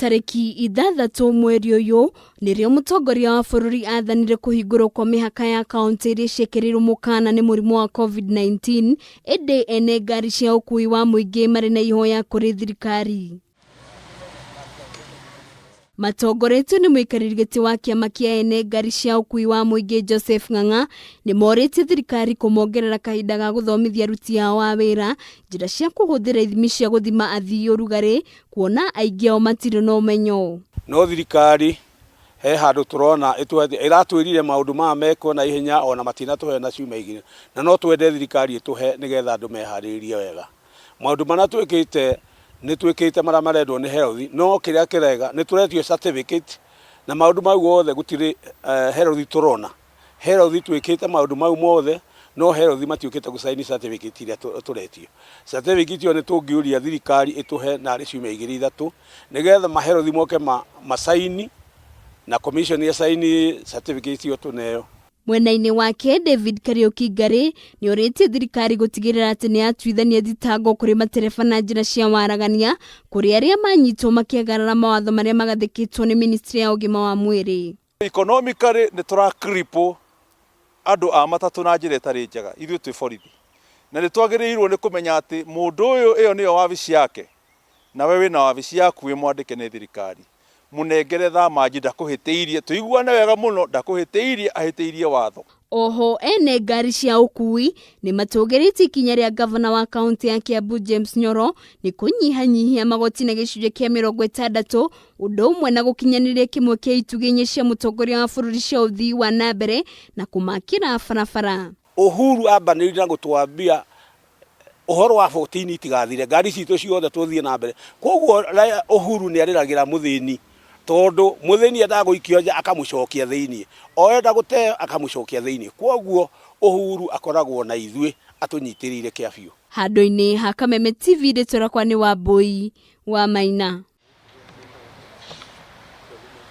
Tarĩki 6 mweri ũyũ nĩrĩo mũtongoria wa bũrũri athanire kũhingũrwo kwa mĩhaka ya kaũntĩ iria ciĩkĩrĩirwo mũkana nĩ mũrimũ wa COVID-19, ĩndĩ ene ngari cia ũkuui wa mũingĩ marĩ na ihoya kũrĩ thirikari. Matongoretio nĩ mũikarĩri gĩtĩ wa kĩama kĩa ene ngari cia ũkuui wa mũingĩ Joseph Ng'ang'a, nĩ morĩtie thirikari kũmongerera kahinda ga gũthomithia aruti ao a wĩra njĩra cia kũhũthĩra ithimi cia gũthima athii ũrugarĩ kuona aingĩ ao matirĩ na ũmenyo. No thirikari he handũ tũrona ĩtũhete, ĩratwĩrire maũndũ maya mekwo na ihenya ona matinatũhe na ciumia igĩrĩ, na no twende thirikari ĩtũhe nĩgetha andũ meharĩrĩrie wega. Maũndũ marĩa twĩkĩte nĩ twĩkĩte marĩa marendwo nĩ health, no kĩrĩa kĩrega nĩ tũretio certificate na maũndũ mau mothe gũtirĩ health tũrona. Health twĩkĩte maũndũ mau mothe no health matiũkĩte gũ sign certificate iria tũretio. Certificate ĩyo nĩ tũngĩũria thirikari ĩtũhe narĩ ciumia igĩrĩ ithatũ nĩgetha ma health moke ma sign na commission ĩ sign certificate ĩyo tũneo. Mwena-inĩ wake, David Kariuki Ngarĩ nĩ orĩtie thirikari gũtigĩrĩra atĩ nĩ yatuithania thitango kũrĩ matereba na njĩra cia waragania kũrĩ arĩa manyitwo makĩagarara mawatho marĩa magathĩkĩtwo nĩ ministry ya ũgima wa mwĩrĩ. Economically nĩ tũra cripple andũ a matatũ na njĩra ĩtarĩ njega ithuĩ twĩ borithi. Na nĩ twagĩrĩirwo nĩ kũmenya atĩ mũndũ ũyũ ĩyo nĩyo wabici yake nawe wĩna wabici yaku wĩ mwandĩke nĩ thirikari. Mũnengere thamanji ndakũhĩtĩirie, tũiguane wega mũno ndakũhĩtĩirie ahĩtĩirie watho. Oho ene ngari cia ũkuui nĩ matũgĩrĩtie ikinya rĩa ngavana wa kaũntĩ ya Kiambu James Nyoro nĩ kũnyihanyihia magoti na gĩcunjĩ kĩa 60 ũndũ ũmwe na gũkinyanĩria kĩmwe kĩa itugĩ inya cia mũtongoria wa bũrũri cia ũthii wa na mbere na kũmakĩra barabara. Uhuru ambanĩrĩire na gũtwambia ũhoro wa 14 itigathire, ngari citũ ciothe tũthiĩ na mbere. Koguo Uhuru nĩ arĩragĩra mũthĩni tondũ mũthĩni endaga gũikio nja akamũcokia thĩinĩ, o enda gũteo akamũcokia thĩinĩ. Koguo Uhuru akoragwo na ithuĩ atũnyitĩrĩire kĩa biũ. Handũ-inĩ ha Kameme TV rĩtwa rĩakwa nĩ Wambũi wa Maina.